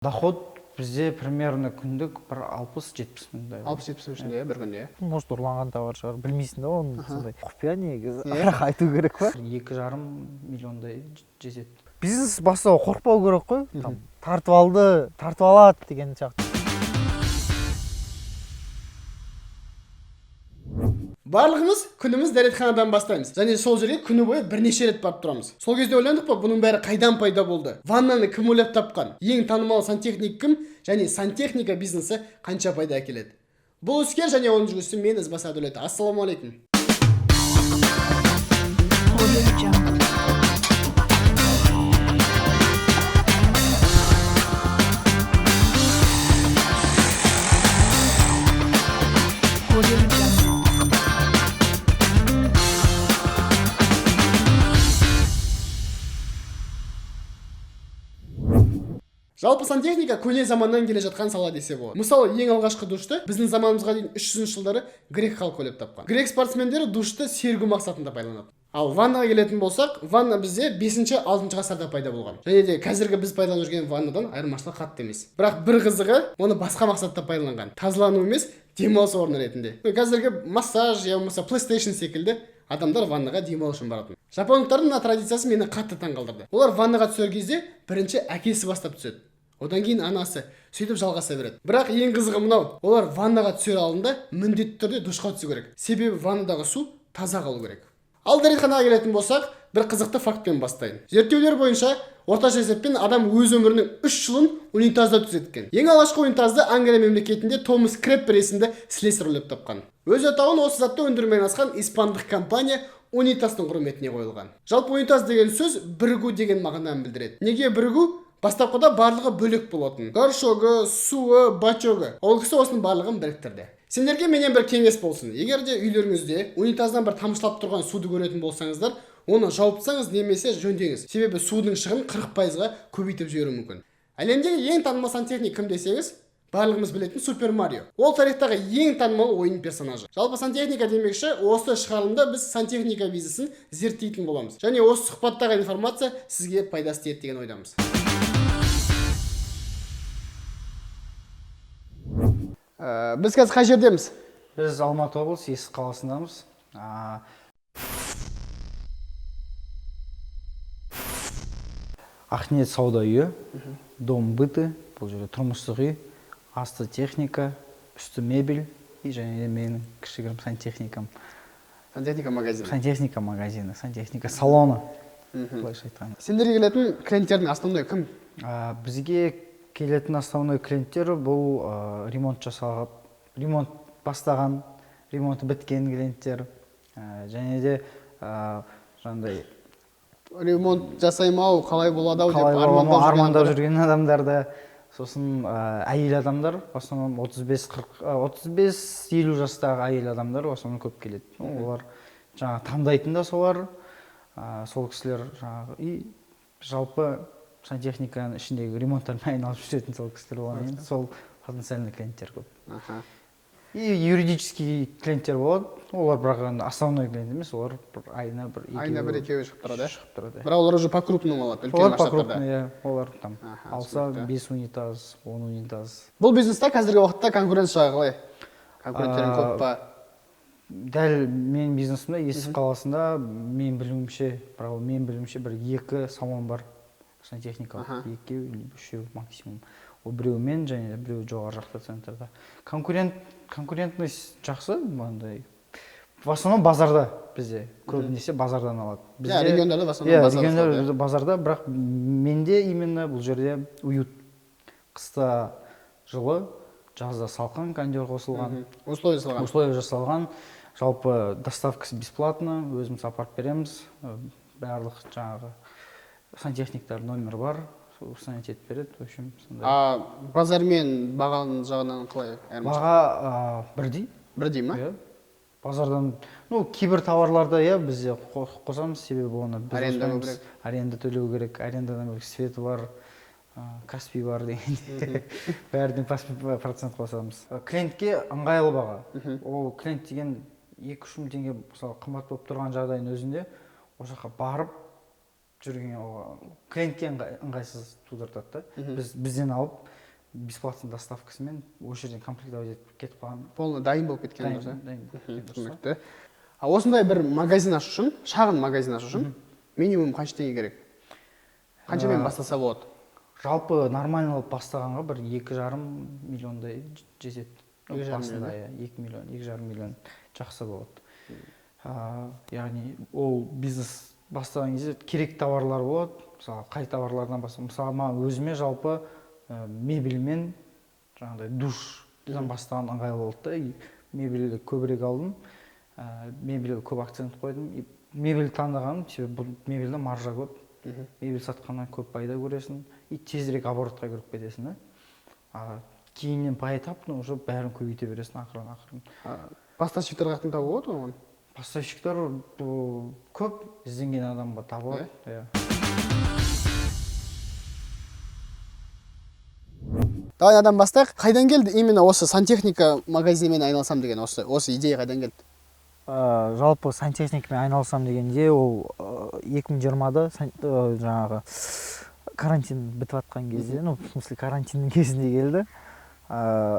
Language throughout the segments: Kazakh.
Доход бізде примерно күндік бір 60-70 мыңдай. 60-70 мың ішінде, бір күнде. Может, ұрланған товар шығар, білмейсің да оны, сондай. Құпия негізі. Бірақ айту керек па? 2,5 миллиондай жетеді. Бизнес бастауға қорықпау керек қой. Там тартып алды, тартып алады деген сияқты. Барлығымыз күніміз дәретханадан бастаймыз. Және сол жерге күні бойы бірнеше рет барып тұрамыз. Сол кезде ойландық па, бұның бәрі қайдан пайда болды? Ваннаны кім ойлап тапқан? Ең танымал сантехник кім? Және сантехника бизнесі қанша пайда әкеледі? Бұл іскер және оның жүргізушісі мен, Ізбасар Дәулет. Ассалаумағалейкум. Жалпы сантехника көне заманнан келе жатқан сала десе болады. Мысалы, ең алғашқы душты біздің заманымызға дейін 300 жылдары грек халқы ойлап тапқан. Грек спортсмендері душты сергу мақсатында пайдаланады. Ал ваннаға келетін болсақ, ванна бізде 5-6 ғасырда пайда болған. Және де қазіргі біз пайдаланып жүрген ваннадан айырмашылығы қатты емес. Бірақ бір қызығы, оны басқа мақсатта пайдаланған. Тазалану емес, демалыс орны ретінде. Қазіргі массаж, я болмаса PlayStation секілді адамдар ваннаға демалу үшін баратын. Жапондықтардың мына традициясы мені қатты таңғалдырды. Олар ваннаға түсер кезде бірінші әкесі бастап түседі. Одан кейін анасы, сөйтіп жалғаса береді. Бірақ ең қызығы мынау, олар ваннаға түсер алдында міндетті түрде душқа түсу керек. Себебі ваннадағы су таза қалу керек. Ал дәретханаға келетін болсақ, бір қызықты фактпен бастайын. Зерттеулер бойынша орташа есеппен адам өз өмірінің 3 жылын унитазда өткізеді екен. Ең алғашқы унитазды Англия мемлекетінде Томас Креппер есімді слесарь ойлап тапқан. Өз атауын осы затты өндірумен айналысқан испандық компания унитаздың құрметіне қойылған. Жалпы унитаз деген сөз бірігу деген мағынаны білдіреді. Неге бірігу? Бастапқыда барлығы бөлек болатын. Горшогы, суы, бачогы. Ол кісі осының барлығын біріктірді. Сендерге менен бір кеңес болсын. Егер де үйлеріңізде унитаздан бір тамшылап тұрған суды көретін болсаңыздар, оны жауып тастаңыз немесе жөндеңіз. Себебі судың шығынын 40%-ға көбейтіп жіберуі мүмкін. Әлемдегі ең танымал сантехник кім десеңіз, барлығымыз білетін Супер Марио. Ол тарихтағы ең танымал ойын персонажы. Жалпы сантехника демекші, осы шығарылымда біз сантехника бизнесін зерттейтін боламыз. Және осы сұхбаттағы информация сізге пайдасы тиеді деген ойдамыз. Біз қазір қай жердеміз? Біз Алматы облысы Есік қаласындамыз. Ақниет сауда үйі, дом быты, бұл жерде тұрмыстық үй, асты техника, үсті мебель и және де менің кішігірім сантехникам. Сантехника магазині. Сантехника магазині, сантехника салоны, былайша айтқанда. Сендерге келетін клиенттердің основной кім? Бізге келетін основной клиенттер бұл ремонт жасалып, ремонт бастаған, ремонты біткен клиенттер, және де жаңағыдай ремонт жасаймын ау, қалай болады ау деп қалай болады ау, армандап жүрген жүрген адамдар да, сосын әйел адамдар, в основном 35-40, 35-50 жастағы әйел адамдар в основном көп келеді. Олар жаңағы таңдайтын да солар, сол кісілер жаңағы и жалпы сантехниканың ішіндегі ремонттармен айналысып жүретін сол кісілер болғаннан кейін сол потенциальный клиенттер көп. И юридический клиенттер болады, олар бірақ енді основной клиент емес, олар бір айына бір екеуі Айына бір екеуі шығып тұрады, иә? Шығып тұрады, иә. Бірақ олар уже по крупному алады, үлкен Олар по масштабтарда. крупному, иә, олар там алса 5 унитаз, 10 унитаз. Бұл бизнесте қазіргі уақытта конкуренция жағы қалай? Конкуренттерің көп па? Дәл менің бизнесімде Есік қаласында мен білуімше, бірақ ол мен білуімше бір 2 салон бар сантехникалық, екеу или үшеу максимум. Ол біреу мен және біреу жоғары жақта центрда. Конкурентность жақсы, мынандай. В основном базарда бізде, көбінесе базардан алады. Иә, региондарда в основном Иә, базарда региондарда сатады, иә. базарда, бірақ менде именно бұл жерде уют. Қыста жылы, жазда салқын, кондер қосылған. Условия жасалған. Условия жасалған. Жалпы доставкасы бесплатно, өзіміз апарып береміз. Барлық жаңағы сантехниктар номер бар, сол установить етіп береді, в общем, сондай. А базармен бағаның жағынан қалай айырмашылық? Баға бірдей. Бірдей ма? Иә. Базардан, кейбір товарларда, иә, бізде қосамыз, себебі оны біз Аренда қоспаймыз. көбірек. Аренда төлеу керек, арендадан бөлек светі бар, Каспи бар дегенде. Бәріне процент қосамыз. Клиентке ыңғайлы баға. Ол клиент деген екі-үш мың теңге, мысалы, қымбат болып тұрған жағдайдың өзінде ол жаққа барып Жүрген клиентке ыңғайсыз тудыртады да. Бізден алып, бесплатный доставкасымен осы жерден комплектовать етіп кетіп қалған. Полный дайын болып кеткен Дайын, дұрыс, иә? дайын болып кеткен дұрыс та. Түсінікті. А осындай бір магазин ашу үшін, шағын магазин ашу үшін минимум қанша теңге керек? Қаншамен бастаса болады? Жалпы нормально болып бастағанға бір 2,5 миллиондай жетеді. Ну, 2,5 басында, миллион, иә, 2 миллион, 2,5 миллион жақсы болады. Яғни ол бизнес бастаған кезде керек товарлар болады. Мысалы, қай товарлардан бастап, мысалы, маған өзіме жалпы мебельмен, жаңағыдай душтан бастаған ыңғайлы болды да. И мебельді көбірек алдым, мебельге көп акцент қойдым. И мебель таңдағаным себебі бұл мебельде маржа көп, мебель сатқаннан көп пайда көресің и тезірек оборотқа кіріп кетесің да. А кейіннен поэтапно уже бәрін көбейте бересің ақырын ақырын. Поставщиктар қаяқтан табуға болады оған? Поставщиктар бұл көп, ізденген адамға табылады, иә. Давай адам бастайық. Қайдан келді именно осы сантехника магазинімен айналысам деген осы идея қайдан келді? Жалпы сантехникамен айналысам дегенде, ол 2020-да жаңағы карантин бітіп жатқан кезде, ну, в смысле, карантиннің кезінде келді.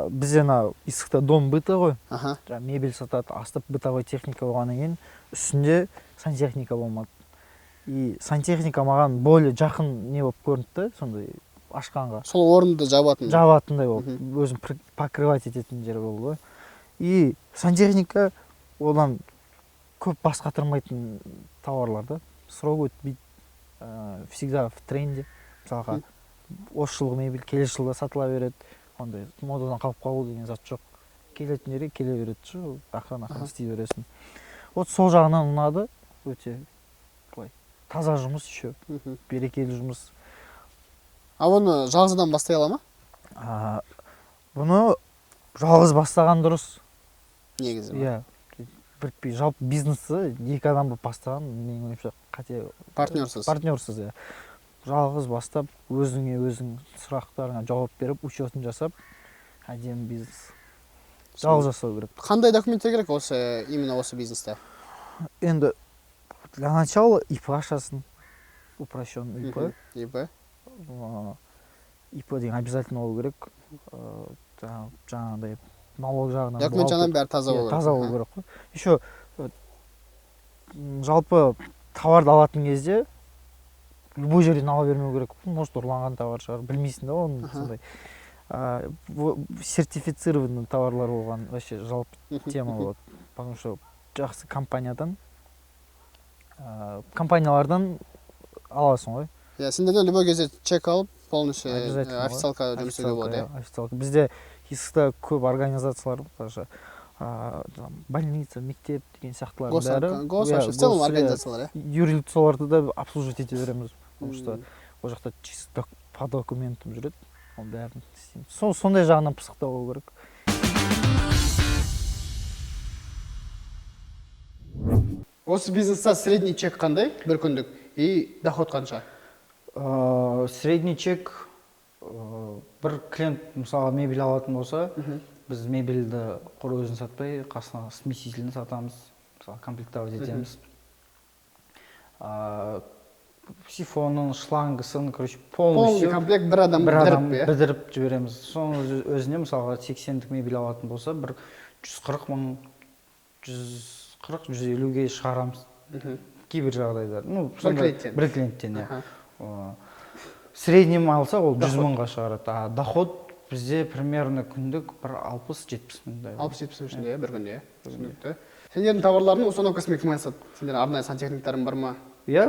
Бізде ана Исықта дом быта ғой, жаңағы мебель сатады, асты бытовой техника болғаннан кейін үстінде сантехника болмады. И сантехника маған более жақын не болып көрінді да, сондай ашқанға. Сол орынды жабатын. Жабатындай болып, өзін покрывать ететін жер болды ғой. И сантехника одан көп бас қатырмайтын тауарлар да, срок өтпейді, всегда в тренде. Мысалға, осы жылғы мебель келесі жылда сатыла береді, ондай модадан қалып қалу деген зат жоқ. Келетін жерге келе береді ше, ақырын ақырын істей бересің. Вот сол жағынан ұнады, өте былай таза жұмыс еще, берекелі жұмыс. А оны жалғыз адам бастай ала ма? Бұны жалғыз бастаған дұрыс. Негізі ма? Иә, бірікпей. Жалпы бизнесті екі адам болып бастаған, менің ойымша, қате. Партнерсыз. Партнерсыз, иә. Жалғыз бастап, өзіңе өзің сұрақтарыңа жауап беріп, учетін жасап, әдемі бизнес. Жалғыз жасау керек. Қандай документтер керек осы, именно осы бизнесте? Енді для начала ИП ашасың, упрощенный ИП. ИП. ИП деген обязательно болу керек. Жаңағыдай налог жағынан, Документ жағынан бухгалтер- бәрі таза Иә, болу керек. таза болу керек қой. Еще жалпы товарды алатын кезде любой жерден ала бермеу керек. Может, ұрланған товар шығар, білмейсің да оны. Сондай сертифицированный товарлар болған вообще жалпы тема болады, потому что жақсы компаниядан, компаниялардан аласың ғой. Иә, сендерден любой кезде чек алып, полностью Обязательно ғой. Официалка жұмыс істеуге болады, иә? Официалка, официалка. Бізде Исықта көп организациялар, даже там, больница, мектеп деген сияқтылардың Гос, бәрі. гос, Иә, вообще в целом гос, иә. организациялар, иә? Юрлицоларды да обслуживать ете береміз, потому что ол жақта чисто по документам жүреді, оның бәрін істейміз. Сол сондай жағынан пысықтау болу керек. Осы бизнеста средний чек қандай бір күндік и доход қанша? Средний чек, бір клиент, мысалы, мебель алатын болса, біз мебельді құр өзін сатпай, қасына смесителін сатамыз, мысалы, комплектовать етеміз. Сифонын, шлангысын, короче, полный полностью комплект бір адам бір адам бітіріп, иә? бітіріп жібереміз. Соның өзіне, мысалға, 80-дік мебель алатын болса, бір 140 мың, 140-150-ге шығарамыз кейбір жағдайда. Ну, Бір сондай- клиенттен? Бір клиенттен, иә. В среднем алсақ, ол 100 Доход. мыңға шығарады. А доход бізде примерно күндік бір 60-70 мыңдай. 60-70 мың ішінде, иә, бір күнде, иә? Түсінікті. Сендердің товарларың установкасымен кім айналысады? Сендер арнайы сантехниктарың бар ма? Иә,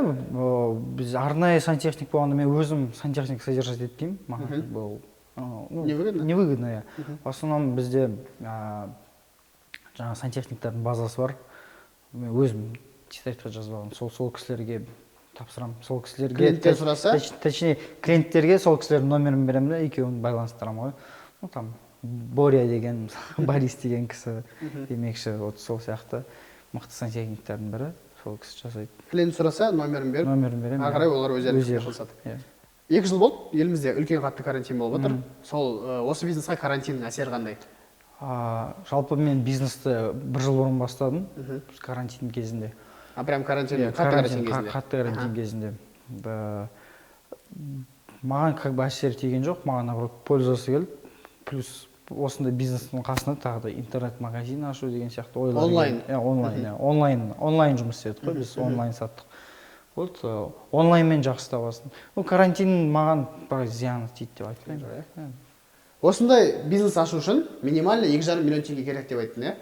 біз арнайы сантехник болғанда, мен өзім сантехник содержать етпеймін, маған бұл ну, Невыгодно? Невыгодно, иә. В основном бізде жаңа сантехниктардың базасы бар, мен өзім тетрадьқа жазып алғанмын. Сол кісілерге тапсырамын, сол кісілерге. Клиенттер сұраса? Точнее, клиенттерге сол кісілердің номерін беремін да, екеуін байланыстырамын ғой. Ну, там Боря деген, мысалы, Борис деген кісі демекші, вот сол сияқты мықты сантехниктердің бірі, сол кісі жасайды. Клиент сұраса, номерін беріп, Номерін беремін, ары иә. қарай олар өздері Өздері, қосылысады. Иә. 2 жыл болды, елімізде үлкен қатты карантин болып жатыр. Сол осы бизнесқа карантиннің әсері қандай? Жалпы мен бизнесті бір жыл бұрын бастадым, карантин кезінде. А, прям карантин, Иә, қатты карантин қатты кезінде. карантин кезінде. Маған как бы әсері тиген жоқ, маған наоборот пользасы келді. Плюс осындай бизнестің қасына тағы да интернет-магазин ашу деген сияқты ойлар. Онлайн. Иә, онлайн, иә, онлайн, онлайн жұмыс істедік қой біз, онлайн саттық. Вот онлайнмен жақсы табасың. Ну, карантин маған былай зияны тиді деп айтпаймын. Иә. Осындай бизнес ашу үшін минимально 2,5 миллион теңге керек деп айттың, иә?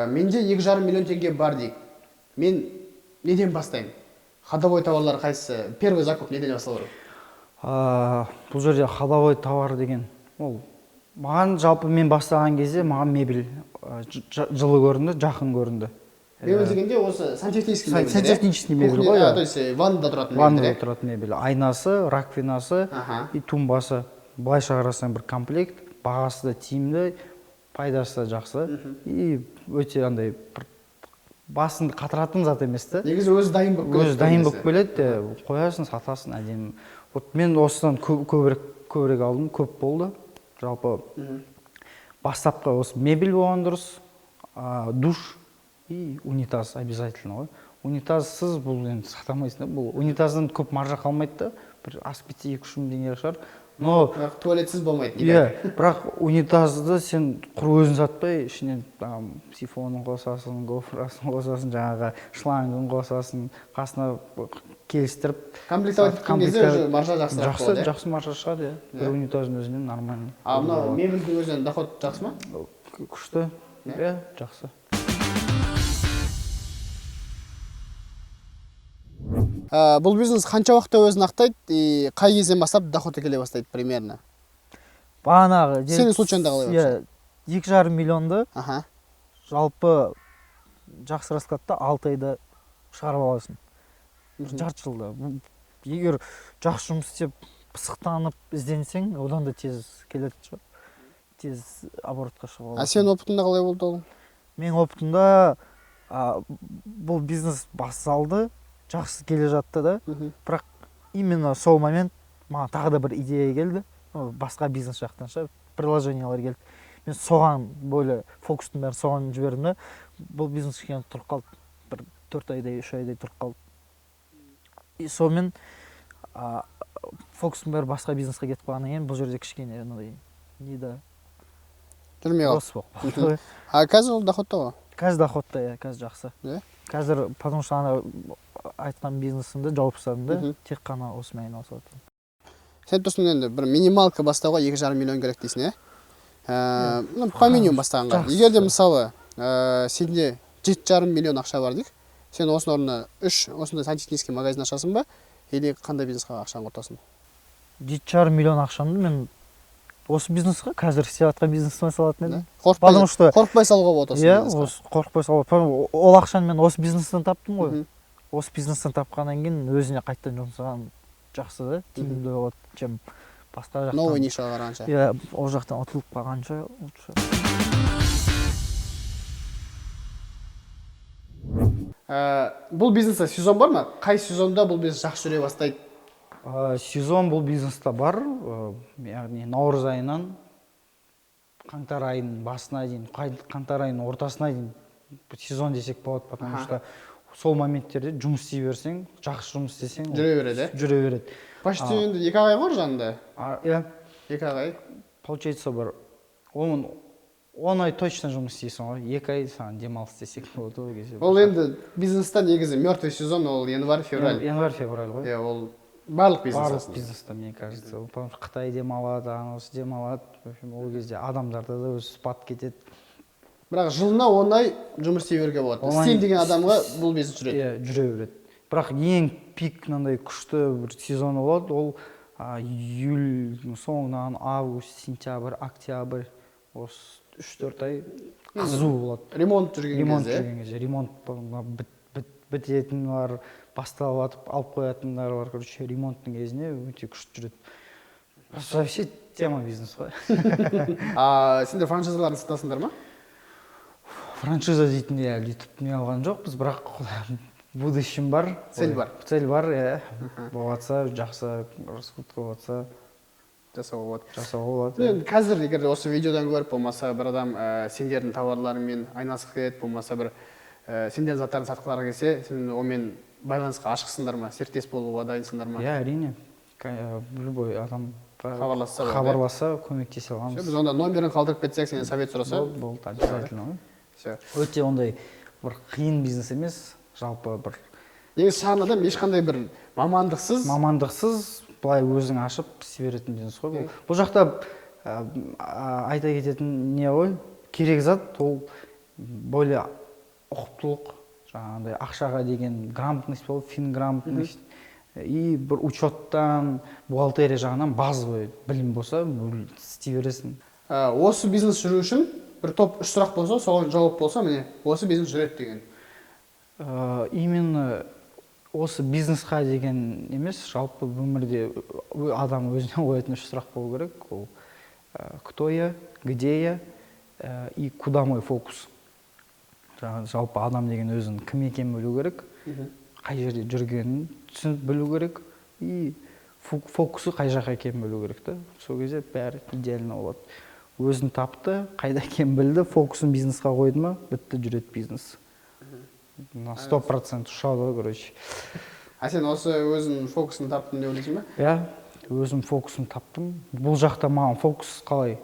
Менде 2,5 миллион теңге бар дейік. Мен неден бастаймын? Ходовой товарлар қайсысы? Первый закуп неден басталу керек? Бұл жерде ходовой товар деген ол маған жалпы мен бастаған кезде маған мебель жылы көрінді, жақын көрінді. Мебель дегенде осы сантехнический мебель, иә? Сантехнический мебель Кухня, ғой, иә. То есть ваннада тұратын ваннада мебель, иә? тұратын мебель. Айнасы, раковинасы и тумбасы. Былайша қарасаң бір комплект, бағасы да тиімді, пайдасы да жақсы. И өте андай бір басыңды қатыратын зат емес та. Негізі өзі дайын болып келеді. Өзі дайын болып келеді, қоясың, сатасың, әдемі. Вот мен осыдан көбірек алдым, көп болды. Жалпы бастапқы осы мебель болған дұрыс, душ и унитаз обязательно ғой. Унитазсыз бұл енді сата алмайсың да, бұл унитаздан көп маржа қалмайды да, бір асып кетсе 2-3 мың теңге шығар. Но бірақ туалетсіз болмайды. Иә, бірақ унитазды сен құр өзің сатпай, ішінен там сифонын қосасың, гофрасын қосасың, жаңағы шлангын қосасың, қасына келістіріп комплектовать еткен кезде уже маржа жақсырақ жақсы, болады, иә? Жақсы маржа шығады, иә. Бір унитаздың өзінен нормально. А мынау мебельдің өзінен доход жақсы ма? Күшті. Иә, жақсы. Бұл бизнес қанша уақытта өзін ақтайды и қай кезден бастап доход әкеле бастайды примерно? Бағанағы Сенің случайында қалай иә, 2,5 миллионды Аха. жалпы жақсы раскладта 6 айда шығарып аласың. Жарты жылда. Егер жақсы жұмыс істеп, пысықтанып ізденсең, одан да тез келетін шығар. Тез оборотқа шығып А аласың. сенің опытыңда қалай болды ол? Менің опытымда, бұл бизнес басталды, жақсы келе жатты да. Бірақ именно сол момент маған тағы да бір идея келді. Басқа бизнес жақтан ше, приложениялар келді. Мен соған более фокустың бәрін соған жібердім да. Бұл бизнес кішкене тұрып қалды. Бір 4 айдай, 3 айдай тұрып қалды. И сонымен, фокустың бәрі басқа бизнеске кетіп қалғаннан кейін бұл жерде кішкене мынандай не да Жүрмей қалды. бос болып қалды. А қазір ол доходта ғой? Қазір доходта, иә, қазір жақсы. Иә? Қазір, потому что ана айтқан бизнесімді жауып тастадым да, Мхм. тек қана осымен айналысып жатырмын. Сен тұрсың енді бір минималка бастауға 2,5 миллион керек дейсің, иә? Ну, по минимум бастағанға. Жақсы. Егер де мысалы, сенде 7,5 миллион ақша бар дейік, сен осының орнына 3 осындай сантехнический магазин ашасың ба, или қандай бизнесқа ақшаны құртасың? 7,5 миллион ақшамды мен осы бизнесқа, қазір істеп жатқан бизнесіме салатын едім. Да? Қорықпай, Потому что қорықпай салуға болады осы иә, бизнесқа. осы қорықпай салуға. Потому ол ақшаны мен осы бизнестен таптым ғой. Мхм. Осы бизнестен тапқаннан кейін өзіне қайтадан жұмсаған жақсы да, тиімді болады, чем басқа жақтан. Новый нишаға қарағанша. Иә, ол жақтан ұтылып қалғанша лучше. Бұл бизнесте сезон бар ма? Қай сезонда бұл бизнес жақсы жүре бастайды? Сезон бұл бизнесте бар, яғни наурыз айынан қаңтар айының басына дейін, қаңтар айының ортасына дейін сезон десек болады, потому что сол моменттерде жұмыс істей берсең, жақсы жұмыс істесең, ол Жүре береді, ә? Жүре береді. Почти енді 2 ай ғой жанында. Иә. 2 ай. Получается бір 10 ай точно жұмыс істейсің ғой, 2 ай саған демалыс десек болады ол кезде. Ол енді бизнеста негізі мертвый сезон ол январь, февраль. Январь, февраль ғой. Иә, ол барлық бизнес Барлық астында. бизнеста, мне кажется. Ол, потому что Қытай демалады, анаусы демалады. В общем, ол кезде адамдарда да өз спад кетеді. Бірақ жылына 10 ай жұмыс істей беруге болады. Он ай Істеймін деген адамға бұл бизнес жүреді. Иә, жүре береді. Бірақ ең пик мынандай күшті бір сезоны болады, ол, июль соңынан август, сентябрь, октябрь, осы үш-төрт ай қызу болады. Ремонт жүрген Ремонт кезде, жүрген кезде, ремонт бітетін бар, басталып атып алып қоятындар бар. Короче, ремонттың кезінде өте күшті жүреді. Вообще тема бизнес қой. А сендер франшизаларын сатасыңдар ма? Франшиза дейтін әлі өйтіп не алған жоқпыз, бірақ в будущем бар. Цель бар. Цель бар, иә. Болатса, жақсы раскрутка болатса, жасауға болады. Жасауға болады. Енді қазір егер осы видеодан көріп, болмаса бір адам, сендердің товарларыңмен айналысқысы келеді, болмаса бір, сендердің заттарын сатқылары келсе, сен онымен Байланысқа ашықсыңдар ма, серіктес болуға дайынсыңдар ма? Иә, әрине. Любой адам хабарласса болады, хабарласса, көмектесе аламыз. Біз онда номерін қалдырып кетсек, сенен совет сұраса. Болды, обязательно. Все. Өте ондай бір қиын бизнес емес, жалпы бір. Негізі шағын адам ешқандай бір мамандықсыз. Мамандықсыз былай өзің ашып істей беретін бизнес қой бұл. Бұл жақта айта кететін не ғой, керек зат ол более ұқыптылық, жаңағындай ақшаға деген грамотность болып, финграмотность и бір учеттан, бухгалтерия жағынан базовый білім болса, істей бересің. Осы бизнес жүру үшін бір топ 3 сұрақ болса, соған жауап болса, міне осы бизнес жүреді деген. Именно осы бизнесқа деген емес, жалпы өмірде адам өзіне қоятын 3 сұрақ болу керек. Ол кто я, где я и куда мой фокус. Жалпы адам деген өзін кім екенін білу керек, қай жерде жүргенін түсініп білу керек и фокусы қай жаққа екенін білу керек та. Сол кезде бәрі идеально болады. Өзін тапты, қайда екенін білді, фокусын бизнесқа қойды ма, бітті, жүреді бизнес. На 100% ұшады ғой, короче. А сен осы өзің фокусын таптым деп ойлайсың ба? Иә, өзім фокусын таптым. Бұл жақта маған фокус қалай?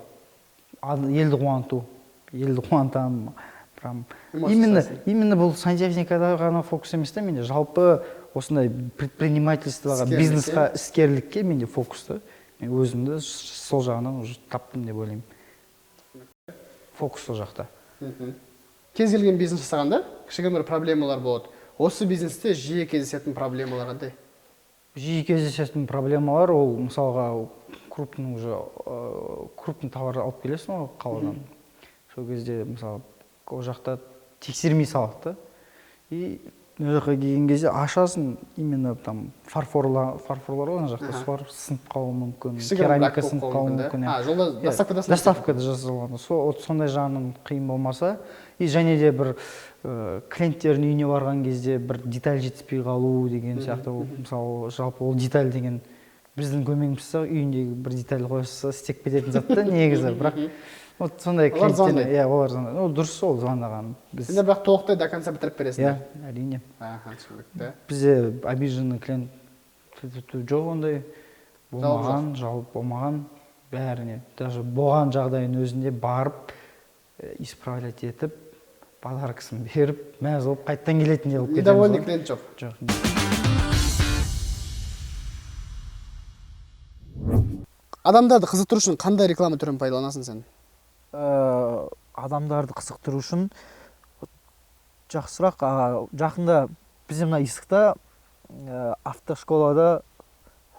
Елді қуанту, елді қуантамын. Прям именно бұл сантехникада ғана фокус емес та, менде жалпы осындай предпринимательствоға, бизнесқа, іскерлікке менде фокус та. Мен өзімді сол жағынан уже таптым деп ойлаймын. Фокус сол жақта. Кез келген бизнес жасағанда кішігірім бір проблемалар болады. Осы бизнесте жиі кездесетін проблемалар қандай? Жиі кездесетін проблемалар ол мысалға крупный уже крупный товар алып келесің ғой қаладан. Сол кезде мысалы ол жақта тексермей салады да. И мына жаққа келген кезде ашасың, именно там фарфорлар ғой ана жақта, солар сынып қалуы мүмкін, керамика сынып қалуы мүмкін. Жолда доставкада доставкада жасалған. Сондай жағынан қиын болмаса, и және де бір клиенттердің үйіне барған кезде бір деталь жетіспей қалу деген сияқты. Мысалы жалпы ол деталь деген біздің көмегімізсіз үйіндегі бір деталь қойса істеп кететін зат та негізі, бірақ вот сондай клиенттер, иә, олар звондайды. Ол дұрыс, ол звондаған. Сендер бірақ толықтай до конца бітіріп бересіңдер. Иә, әрине. Аха, түсінікті. Бізде обиженный клиент жоқ ондай болмаған, жауап болмаған бәріне. Даже болған жағдайдың өзінде барып исправлять етіп, подаркасын беріп, мәз болып қайтадан келетіндей болып кетеміз. Недовольный клиент жоқ. Жоқ. Адамдарды қызықтыру үшін қандай реклама түрін пайдаланасың сен? Адамдарды қызықтыру үшін жақсы сұрақ. Жақында бізде мына Исықта автошколада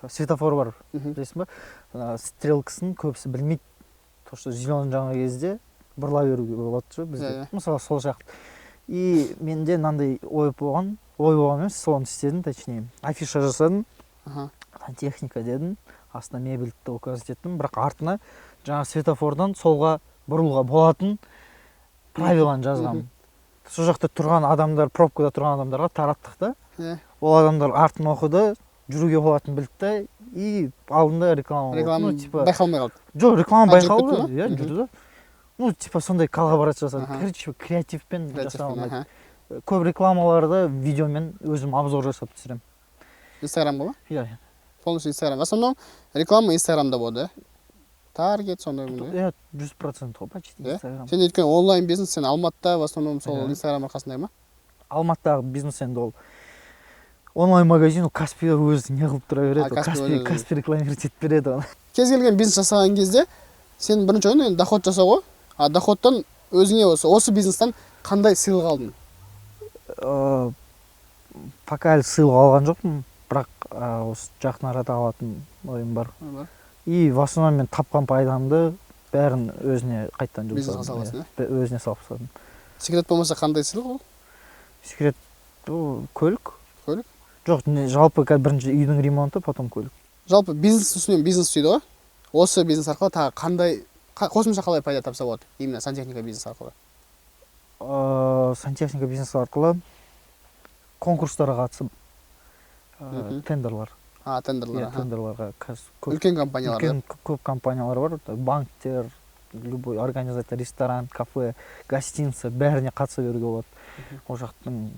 светофор бар, білесің ба? Стрелкасын көбісі білмейді. То, что зеленый жанған кезде бұрыла беруге болады бізде. Мысалы сол жақ. И менде мынандай ой болған, емес, соны істедім, точнее. Афиша жасадым. Сантехника дедім, астына мебельді указать еттім, бірақ артына жаңа светофордан солға бұрылуға болатын правиланы жазғанмын. Сол жақта тұрған адамдар, пробкада тұрған адамдарға тараттық та. Ол адамдар артын оқыды, жүруге болатынын білді да, и алдында реклама болды. Реклама байқалмай қалды. Жоқ, реклама байқалды, иә, жүрді. Ну, типа сондай коллаборация жасадық. Короче, креативпен жасаған. Көп рекламаларды видеомен өзім обзор жасап түсіремін. Инстаграмға ма? Иә. Полностью Инстаграм. В основном реклама Инстаграмда болды. Таргет сондай мындай. Иә, 100% ғой, почти Инстаграм. Сен өйткені онлайн бизнес, сен Алматыда в основном сол Инстаграм арқасында ма? Алматыдағы бизнес енді ол онлайн магазин, ол Каспи өзі не қылып тұра береді, Каспи рекламировать етіп береді оны. Кез келген бизнес жасаған кезде сен бірінші ойың енді доход жасау ғой. А доходтан өзіңе осы бизнестен қандай сыйлық алдың? Пока әлі сыйлық алған жоқпын, бірақ осы жақын арада алатын ойым бар. И в основном мен тапқан пайдамды бәрін өзіне қайтадан жұмсадым. Өзіне салып тастадым. Секрет болмаса қандай сыйлық ол? Секрет бұл көлік. Көлік? Жоқ, жалпы бірінші үйдің ремонты, потом көлік. Жалпы бизнес үстінен бизнес дейді ғой. Осы бизнес арқылы тағы қандай қосымша қалай пайда тапса болады? Именно сантехника бизнес арқылы. Сантехника бизнес арқылы конкурстарға қатысып, тендерлар. Тендерлар. Тендерларға үлкен компаниялар. Үлкен көп компаниялар бар, банктер, любой организация, ресторан, кафе, гостиница, бәріне қатыса беруге болады. Ол жақтың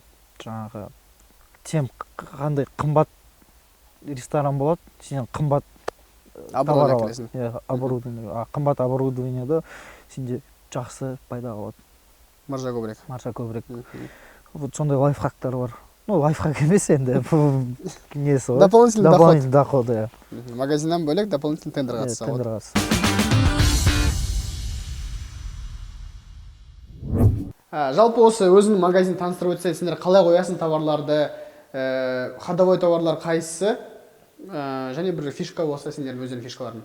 жаңағы Тем қандай қымбат ресторан болады, сен қымбат товар Оборудование аласың. әкелесің. Иә, оборудование. А қымбат оборудованияда сенде жақсы пайда қалады. Маржа көбірек. Маржа көбірек. Вот сондай лайфхактар бар. Ну, лайфхак емес енді, бұл несі ғой. Дополнительный доход. Дополнительный доход, иә. Магазиннен бөлек дополнительный тендерға Иә, түссе болады. Тендерға түссе. Жалпы осы өзіңнің магазин таныстырып өтсең, сендер қалай қоясың товарларды, ходовой товарлар қайсысы, және бір фишка болса сендердің өздеріңнің фишкаларың?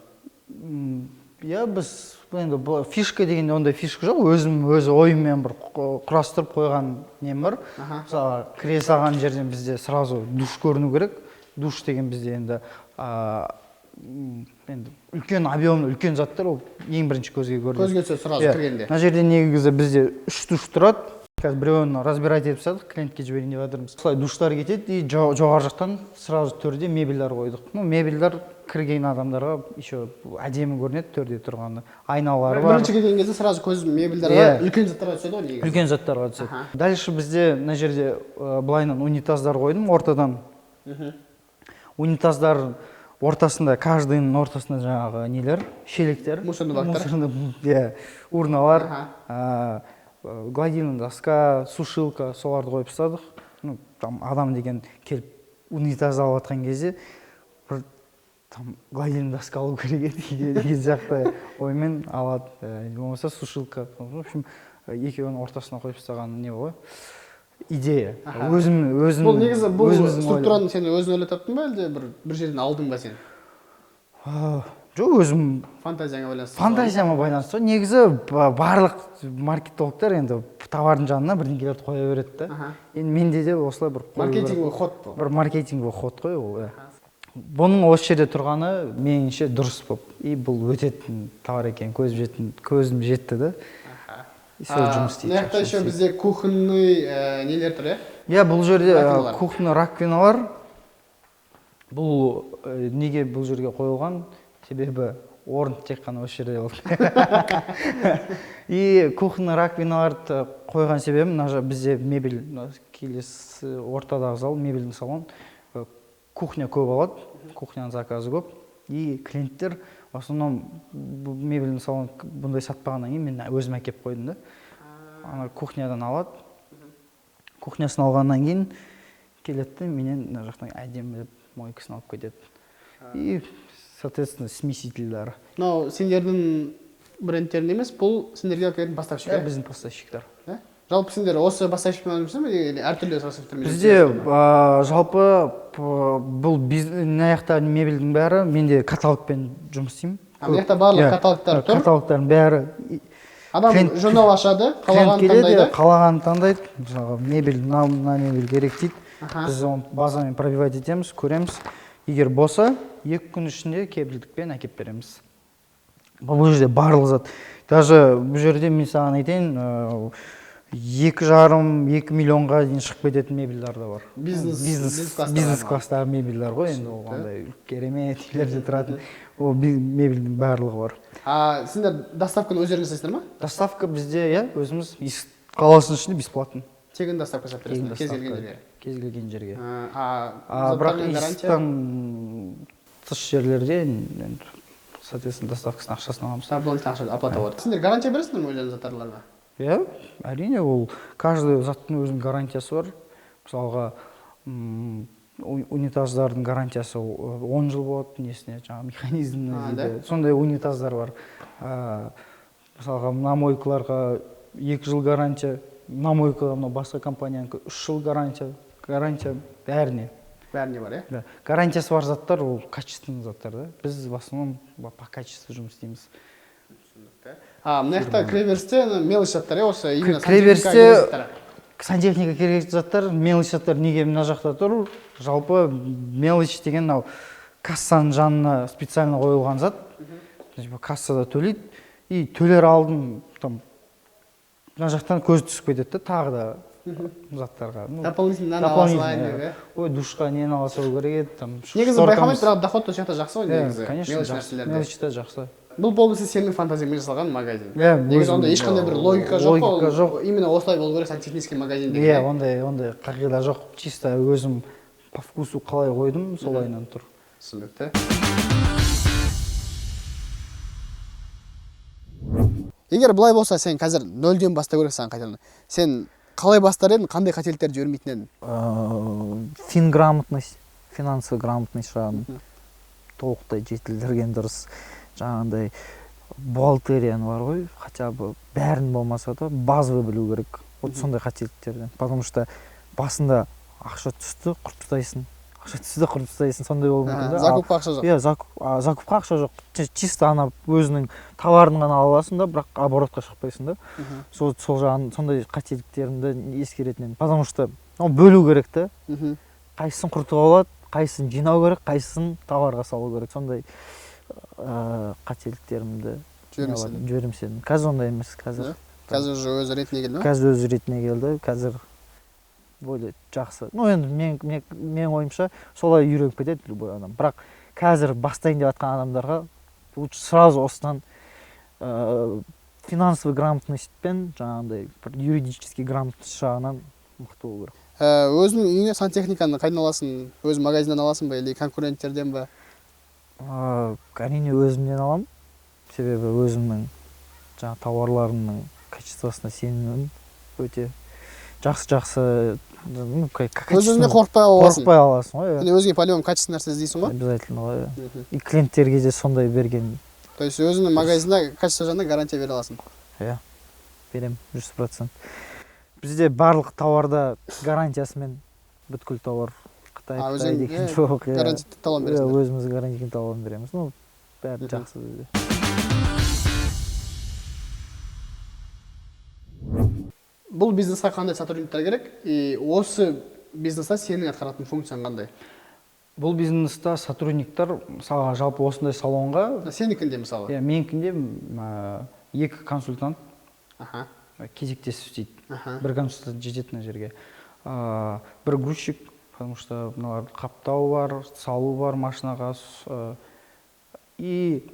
Иә, біз енді бұл фишка дегенде ондай фишка жоқ, өзім өз ойыммен бір құрастырып қойған нем бар. Мысалы, кіре салған жерден бізде сразу душ көріну керек. Душ деген бізде енді, енді үлкен объемный, үлкен заттар, ол ең бірінші көзге көрінеді. Көзге түседі сразу Иә. кіргенде. Мына жерде негізі бізде 3 душ тұрады. Қазір біреуін разбирать етіп тастадық, клиентке жіберейін деп жатырмыз. Осылай душтар кетеді и жоғары жақтан сразу төрде мебельдер қойдық. Ну, мебельдер кірген адамдарға еще әдемі көрінеді төрде тұрғаны. Айналары бар. Бірінші келген кезде сразу көз мебельдерге, Иә. үлкен заттарға түседі ғой негізі. Үлкен заттарға түседі. Дальше бізде мына жерде, былайынан унитаздар қойдым ортадан. Унитаздар ортасында, каждыйның ортасында жаңағы нелер, шелектер. Мусорный бактар. Мусорный, иә, урналар, гладильная доска, сушилка, соларды қойып тастадық. Ну, там адам деген келіп унитаз алып жатқан кезде бір там гладильная доска алу керек еді деген сияқты оймен алады. Болмаса сушилка. В общем, екеуінің ортасына қойып тастаған не ғой? Идея. Өзім, Бұл негізі бұл өзіміздің структураны сен өзің ойлап таптың ба, әлде бір жерден алдың ба сен? Жоқ, өзім Фантазияңа байланысты. Фантазияма байланысты. Негізі барлық маркетологтар енді товардың жанына бірдеңелерді қоя береді да. Енді менде де осылай бір қою керек. Маркетинговый ход бұл. Бір маркетинговый ход қой ол, иә. Бұның осы жерде тұрғаны меніңше дұрыс болып. И бұл өтетін товар екен, көзім жетті да. И сол жұмыс істейді, Мына жақта жақсы еще істейді. бізде кухонный, нелер тұр, иә? Иә, бұл жерде, Раковиналар. кухонный раковиналар. Бұл, неге бұл жерге қойылған? Себебі орын тек қана осы жерде болды. И кухонный раковиналарды қойған себебім, мына бізде мебель, мына келесі ортадағы зал, мебельдің салон, кухня көп алады, кухняның заказы көп. И клиенттер в основном бұл мебельдің салон бұндай сатпағаннан кейін мен өзім әкеліп қойдым да. Ана кухнядан алады. Кухнясын алғаннан кейін келеді де менен мына жақтан әдемілеп мойкасын алып кетеді. И, соответственно, смесительдер. Мынау сендердің брендтерің емес, бұл сендерге алып келетін поставщик, Иә, иә? біздің поставщиктар. Иә? Жалпы сендер осы поставщикпен жұмыс істейсің бе, или әртүрлі поставщиктермен жұмыс Бізде, істейсің бе? жалпы, бұл мына жақта мебельдің бәрі, менде каталогпен жұмыс істеймін. А, мына жақта барлық Иә, каталогтар тұр. Каталогтардың бәрі. Адам журнал ашады, Клиент қалағанын келеді, таңдайды. қалағанын таңдайды. Мысалға, мебель, мына мебель керек дейді. Біз оны базамен пробивать етеміз, көреміз. Егер болса, 2 күн ішінде кепілдікпен әкеп береміз. Бұл жерде барлық зат. Даже бұл жерде мен саған айтайын, екі жарым, екі миллионға дейін шығып кететін мебельдер де бар. Бизнес класстағы Бизнес ма? класстағы мебельдер ғой енді, ол андай керемет үйлерде тұратын. Ол мебельдің барлығы бар. А сендер доставканы өздеріңіз жасайсыңдар ма? Доставка бізде, иә, өзіміз Есік қаласының ішінде бесплатно. Тегін доставка жасап Тегін бересіңдер, кез келген доставка. жерге. Кез келген жерге. Заттармен Бірақ гарантия? Есіктен тыс жерлерде енді, соответственно, доставкасының ақшасын аламыз. Дополнительно ақша оплата болады. Сендер гарантия бересіңдер ме өздеріңіздің заттарларына? Иә, әрине, ол каждый заттың өзінің гарантиясы бар. Мысалға, унитаздардың гарантиясы 10 жыл болады, несіне, жаңағы механизміне дейді. Сондай унитаздар бар. Мысалға, мына мойкаларға 2 жыл гарантия, мына мойкаға мынау басқа компаниянікі 3 жыл гарантия, гарантия бәріне. Бәріне бар, иә? Да. Гарантиясы бар заттар ол качественный заттар да. Біз в основном по качеству жұмыс істейміз. Мына жақта кіреберісте ана мелочь заттар, иә, осы именно Кіреберісте сантехника керек заттар. Сантехника керек заттар, мелочь заттар неге мына жақта тұр? Жалпы мелочь деген мынау кассаның жанына специально қойылған зат. Типа кассада төлейді и төлер алдын там мына жақтан көз түсіп кетеді да тағы да заттарға. Дополнительно мынаны ала Дополнительно, салайын иә. деп, иә? Ой, душқа нені ала салу керек еді, там, Негізі шторкамыз. байқамайды, бірақ доход та осы жақта жақсы ғой Иә, негізі. конечно, Мелочь жақсы. нәрселерде. Мелочь та жақсы. Бұл полностью сенің фантазияңмен жасалған магазин. Иә, негізі өзім- онда ешқандай бір логика жоқ қой. Логика жоқ. Именно осылай болу керек сантехнический магазин деген. Иә, ондай қағида жоқ. Чисто өзім по вкусу қалай қойдым, солайынан тұр. Түсінікті. Егер былай болса, сен қазір нөлден бастау керек саған қайтадан. Сен қалай бастар едің, қандай қателіктерді жібермейтін едің? Финграмотность, финансовый грамотность жағын толықтай жетілдірген дұрыс. Жаңағындай бухгалтерияны бар ғой, хотя бы бәрін болмаса да базовый білу керек. Вот сондай қателіктерден. Потому что басында ақша түсті, құрт тастайсың. Ақша түсті, құрт тастайсың, сондай болуы мүмкін да. Закупқа ақша жоқ. Иә, закупқа ақша жоқ. Чисто ана өзінің товарын ғана ала аласың да, бірақ оборотқа шықпайсың да. Сол жағын, сондай қателіктерімді ескеретін едім. Потому что бөлу керек та. Қайсысын құртуға болады, қайсысын жинау керек, қайсысын товарға салу керек. Сондай қателіктерімді жібермес едім. Қазір ондай емес, қазір. Қазір уже өз ретіне келді ме? Қазір өз ретіне келді, қазір более жақсы. Ну, енді мен ойымша солай үйреніп кетеді любой адам. Бірақ қазір бастайын деп жатқан адамдарға лучше сразу осыдан финансовый грамотность пен жаңағындай бір юридический грамотность жағынан мықты болу керек. Өзіңнің үйіңе сантехниканы қайдан аласың? Өз магазиннен аласың ба или конкуренттерден ба? Әрине өзімнен аламын. Себебі өзімнің жаңа тауарларымның качествосына сенімім өте жақсы-жақсы, ну, Өз-өзіңе қорықпай аласың. Қорықпай аласың ғой, иә. Және өзіңе по-любому качественный нәрсе іздейсің ғой? Обязательно ғой, иә. И клиенттерге де сондай берген. То есть өзіңнің магазинда качество жағынан гарантия бере аласың? Иә, беремін 100%. Бізде барлық тауарда гарантиясымен бүткіл тауар Қытай, Қытай деген жоқ, иә. Гарантия талон бересіңдер? Өзіміз гарантия талон береміз. Ну, бәрі жақсы бізде. Бұл бизнесқа қандай сотрудниктер керек? И осы бизнеста сенің атқаратын функцияң қандай? Бұл бизнеста сотрудниктер, мысалға, жалпы осындай салонға Сенікінде мысалы? Иә, менікінде, 2 консультант кезектесіп істейді. Бір консультант жетеді мына жерге. Бір грузчик, потому что мыналар қаптау бар, салу бар машинаға, и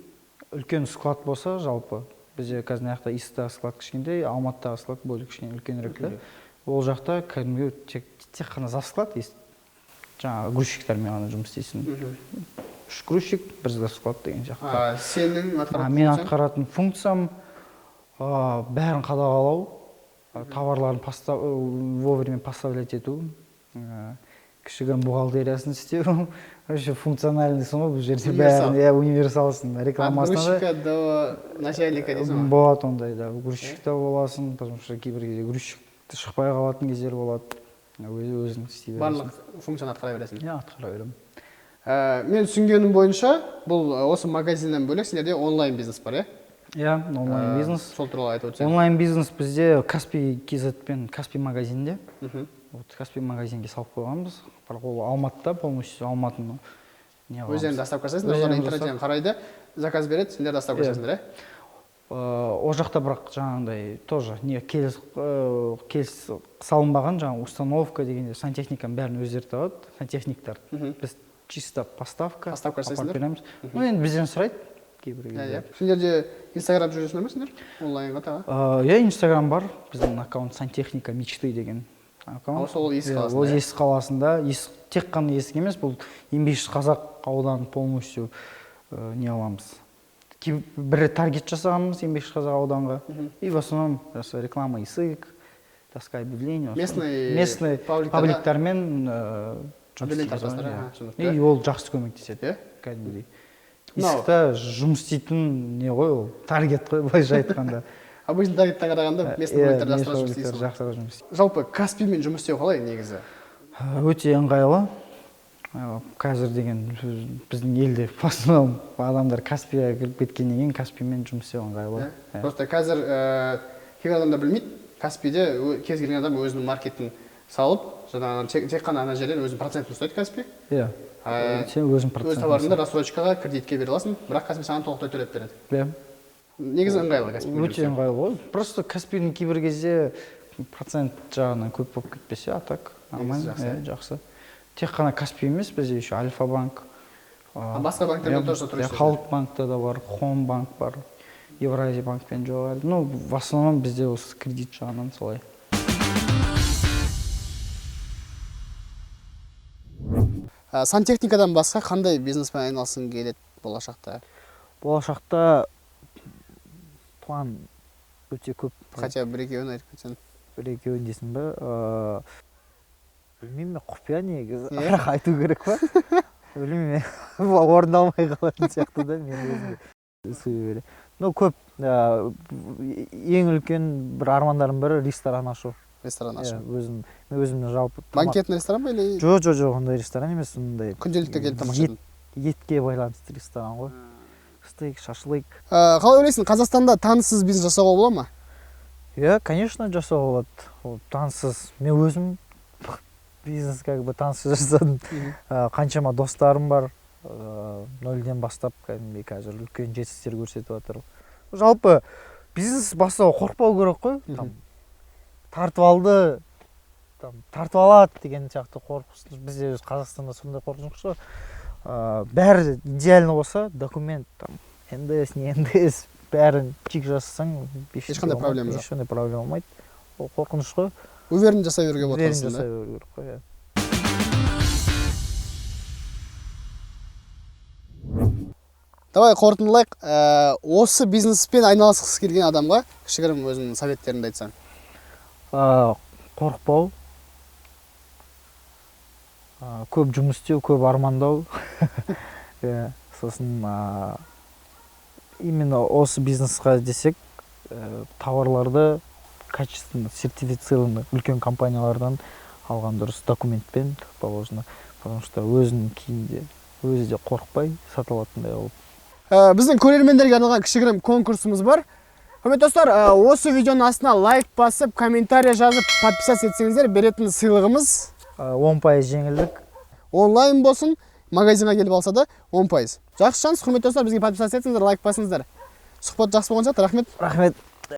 үлкен склад болса, жалпы бізде қазір мына жақта Истағы склад кішкентай, Алматыдағы склад бөлек кішкене үлкенірек та. Ол жақта кәдімгі тек қана за склад, жаңағы грузчиктермен ғана жұмыс істейсің. 3 грузчик, бір за склад деген сияқты. Сенің атқаратын Мен функцияң? атқаратын функциям, бәрін қадағалау, товарларын вовремя поставлять ету, кішігірім бухгалтериясын істеу. Вообще функциональныйсың ғой бұл жерде Универсал. бәрін, иә, универсалсың. Рекламасына да От грузчика до начальника дейсің ғой? Болады ондай да. Грузчик та боласың, потому что кейбір кезде грузчик шықпай қалатын кездер болады. Өзің істей бересің. Барлық функцияны атқара бересің. Иә, атқара беремін. Мен түсінгенім бойынша, бұл осы магазиннен бөлек сендерде онлайн бизнес бар, иә? Иә, онлайн бизнес. Сол туралы айтып өтсең. Онлайн бизнес бізде Каспи кз пен Каспи магазинде. Вот Каспи магазинге салып қойғанбыз. Бірақ ол Алматыда полностью Алматыны не қыламыз. Өздерің доставка жасайсыңдар, олар Өздерің интернеттен қарайды, заказ береді, сендер доставка Иә. жасайсыңдар, иә? Ол жақта бірақ жаңағындай тоже не келіс салынбаған, жаңағы установка дегенде сантехниканың бәрін өздері табады, сантехниктар. Біз чисто поставка, Поставка апарып жасайсыңдар? береміз. Ну, енді бізден сұрайды кейбір Иә, кезде. иә. Сендерде Инстаграм жүргізесіңдер ме сендер? Онлайнға тағы? Иә, Инстаграм бар. Біздің аккаунт сантехника мечты деген аккаунт. Ал сол Есік Иә, қаласында, ол иә? Есік қаласында. Тек қана Есік емес, бұл Еңбекші Қазақ ауданын полностью не аламыз. Бір таргет жасағанбыз Еңбекші Қазақ ауданға. И в основном осы реклама Есік, доска объявлений, осы Местный местный пабликтарда пабликтармен жұмыс Объявление істейміз, таратасыздар, иә. аха, түсінікті. И ол жақсы көмектеседі, Иә? кәдімгідей. Мынау Есікте жұмыс істейтін не ғой ол, таргет қой былайша айтқанда. Обычно таргеттен қарағанда местный Иә, пабликтар местный жақсырақ жұмыс пабликтар істейсің ғой. жақсырақ жұмыс істейді. Жалпы Каспимен жұмыс істеу қалай негізі? Өте ыңғайлы. Қазір деген біздің елде в основном адамдар Каспиға кіріп кеткеннен кейін Каспимен жұмыс істеу ыңғайлы. Иә? Иә. Просто қазір кейбір адамдар білмейді, Каспиде кез келген адам өзінің маркетін салып, жаңағы тек қана ана жерден өзінің процентін ұстайды Каспи. Иә. Сен өзің Өз процентін товарыңды ұстайсың. рассрочкаға, кредитке бере аласың, бірақ Каспи саған толықтай төлеп береді. Иә. Негізі ыңғайлы Каспимен Өте жұмыс істеу. ыңғайлы ғой. Просто Каспидің кейбір кезде процент жағынан көп болып кетпесе, а так Негізі нормально, жақсы, иә, жақсы. Тек қана Каспи емес, бізде еще Альфа банк, Басқа банктермен тоже сотрудничать? Халық банкта да бар, Хом банк бар, Евразия банкпен жоқ әлі. Ну, в основном бізде осы кредит жағынан солай. Сантехникадан басқа қандай бизнеспен айналысқың келеді болашақта? Болашақта план өте көп. Хотя бір екеуін айтып кетсең. Бір екеуін дейсің бе? Білмеймін, мен құпия негізі. Бірақ айту керек па? Білмеймін, орындалмай қалатын сияқты да мен өзімде суеверие. Ну, көп, ең үлкен бір армандарым бірі ресторан ашу. Ресторан ашу. Өзім, мен өзімнің жалпы Банкетный ресторан ба или? Жоқ, жоқ, жоқ, ондай ресторан емес, ондай. Күнделікті келіп тамашалайтын. Етке байланысты ресторан ғой. Стейк, шашлык. Қалай ойлайсың, Қазақстанда таныссыз бизнес жасауға бола ма? Иә, конечно, жасауға болады. Ол таныссыз. Мен өзім бизнес как бы таныссыз жасадым. Қаншама достарым бар. Нөлден бастап кәдімгідей қазір үлкен жетістіктер көрсетіп жатыр. Жалпы бизнес бастауға қорықпау керек қой. Там тартып алды, там тартып алады деген сияқты қорқыныш. Бізде өз Қазақстанда сондай қорқыныш қой. Бәрі идеально болса, документ там НДС, не НДС, бәрін чик жасасаң, ешқандай проблема жоқ. Ешқандай проблема болмайды. Ол қорқыныш қой. Уверен жасай беруге болады. Уверен жасай беру керек қой, иә. Давай қорытындылайық. Осы бизнеспен айналысқысы келген адамға кішігірім өзіңнің советтеріңді айтсаң. Қорықпау, көп жұмыс істеу, көп армандау. Сосын именно осы бизнесқа десек, тауарларды качественно, сертифицированный үлкен компаниялардан алған дұрыс, документпен, как положено, потому что өзінің кейінде өзі де қорықпай сата алатындай болып. Біздің көрермендерге арналған кішігірім конкурсымыз бар. Құрметті достар, осы видеоның астына лайк басып, комментарий жазып, подписаться етсеңіздер, беретін сыйлығымыз 10% жеңілдік. Онлайн болсын, магазинға келіп алса да 10%. Жақсы шанс, құрметті достар, бізге подписаться етсеңіздер, лайк басыңыздар. Сұхбат жақсы болған сияқты, рахмет. Рахмет.